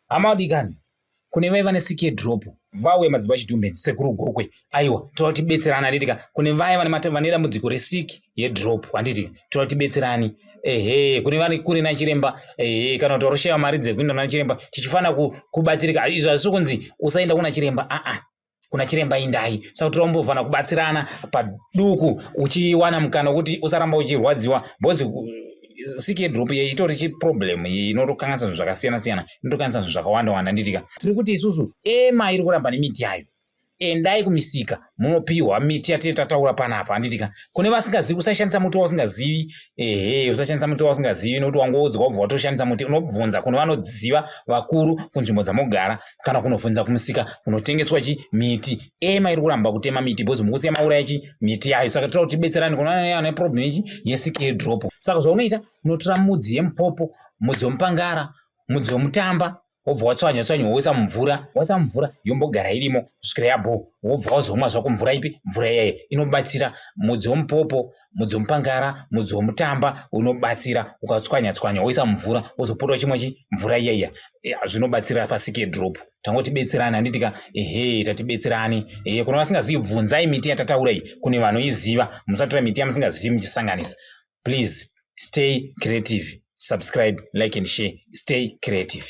Hama vadikani, kune vaiva nesiki yedrop vauya madzibaba Chidhumbeni, sekuru Gokwe. Aiwa, toda kuti tibetserane, handitika? Kune vaya vane dambudziko resiki yedrop, handitika? Toda kuti tibetserane. Ehe, kune vari kure nachiremba, ehe, kana kuti varoshaiwa mari dzekuenda kuna chiremba, tichifanira kubatsirika. Izvo hazvisi kunzi usaenda kuna chiremba, aa, kuna chiremba indai. Saka tombofana kubatsirana paduku, uchiwana mukana wekuti usaramba uchirwadziwa, because siki yedrop iyi itori chiproblem inotokanganisa zvinhu zvakasiyana siyana, inotokanganisa zvinhu zvakawanda wanda, handitika? Tiri kuti isusu ema iri kuramba nemiti yayo. Endai kumisika munopiwa miti yatiri tataura panapa, handitika? Kune vasingazivi, usashandisa muti wausingazivi. Ehe, usashandisa muti wausingazivi, nokuti wangoudzwa wobva watoshandisa muti. Unobvunza kune vanodziva vakuru kunzvimbo dzamogara, kana kunobvunza kumusika kunotengeswa chi miti. Ema iri kuramba kutema miti because mukusiya mauraya chi miti yayo. Saka toda kuti tibetserane kuna ane problem ichi yesiki yedrop. Saka zvaunoita, unotora mudzi yemupopo, mudzi wemupangara, mudzi wemutamba, wobva watswanya tswanya, woisa mumvura, waisa mumvura, yombogara irimo kusvikira yabho, wobva wazomwa zvako mvura ipi, mvura iyayo inobatsira. Mudzi wemupopo, mudzi wemupangara, mudzi wemutamba unobatsira. Ukatswanya tswanya woisa mumvura, wozopota uchimwa chi mvura iyaiya, zvinobatsira pasiki yedrop. Tangotibetserani, handitika? Ehe, tatibetserani. Ehe, kuna vasingazivi, bvunzai miti yatataura iyi kune vanoiziva. Musatora miti yamusingazivi muchisanganisa. Please stay creative. Subscribe, like and share. Stay creative.